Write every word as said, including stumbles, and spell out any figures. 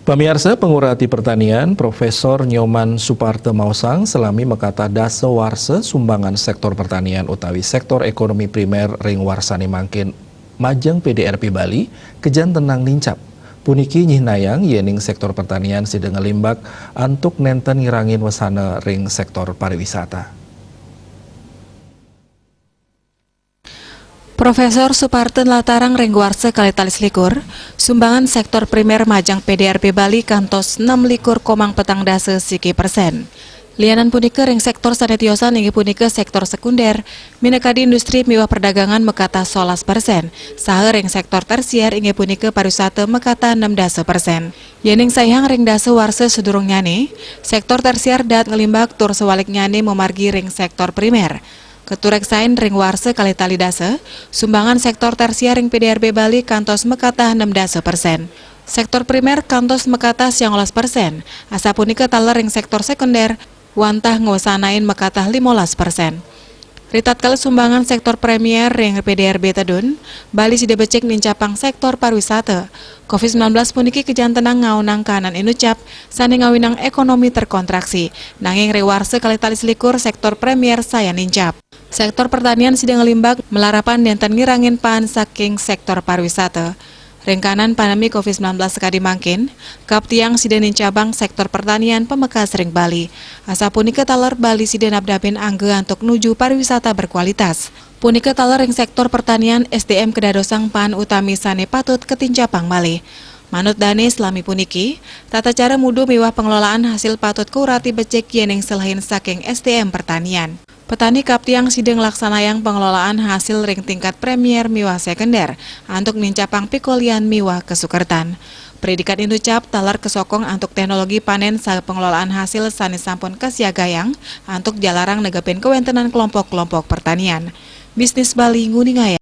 Pamiarsa, pangura ti pertanian, Profesor Nyoman Suparta maosang, salami makatah dasa warsa sumbangan sektor pertanian utawi sektor ekonomi primer ring warsane mangkin majeng P D R B Bali, kajantenang nincap. Puniki nyihnayang yening sektor pertanian sida nglimbak antuk nenten ngirangin wasana ring sektor pariwisata. Profesor Suparta nlatarang ring warsa kalih tali selikur, sumbangan sektor primer majeng P D R B Bali kantos enam likur komang petang dasa siki persen. Lianan punika, ring sektor sane tiosan, inggih punika sektor sekunder, minakadi industri miwah perdagangan, makatah solas persen, saha ring sektor tersier, inggih punika pariwisata, makatah enam dasa persen. Yening saihang ring dasa warsa sadurungnyane, sektor tersier daat nglimbak tur sawaliknyane mamargi ring sektor primer. Katureksain ring warsa kalih tali dasa, sumbangan sektor tersier ring P D R B Bali kantos makatah enam dasa persen. Sektor primer kantos makatah siangolas persen, asapunika taler ring sektor sekunder, wantah ngwasanain makatah limolas persen. Ritatkala sumbangan sektor primer ring P D R B tedun, Bali sida becik nincapang sektor pariwisata. Covid sembilan belas puniki kajantenang ngaonang kahanan inucap, sane ngawinang ekonomi terkontraksi. Nanging ring warsa kalih tali selikur, sektor primer sayan nincap. Sektor pertanian sida nglimbak malarapan nenten ngirangin paan saking sektor pariwisata. Ring kahanan pandemi Covid sembilan belas sakadi mangkin, kaptiang sida nincapang sektor pertanian pamekas ring Bali. Asapunika taler Bali sida nabdabin angga antuk nuju pariwisata berkualitas. Punika taler ring sektor pertanian, S D M kadadosang paan utami sane patut katincapang malih. Manut dane, salami puniki, tata cara mudu miwah pengelolaan hasil patut kaurati becik yening selehin saking S D M pertanian. Petani kaptiang sida nglaksanayang pengelolaan hasil ring tingkat primer miwah sekunder antuk nincapang pikolian miwah kasukertan. Predikat inucap taler kasokong antuk teknologi panen saha pengelolaan hasil sane sampun kasiagayang antuk jalarang negepin kawentenan kelompok-kelompok pertanian. Bisnis Bali nguningayang.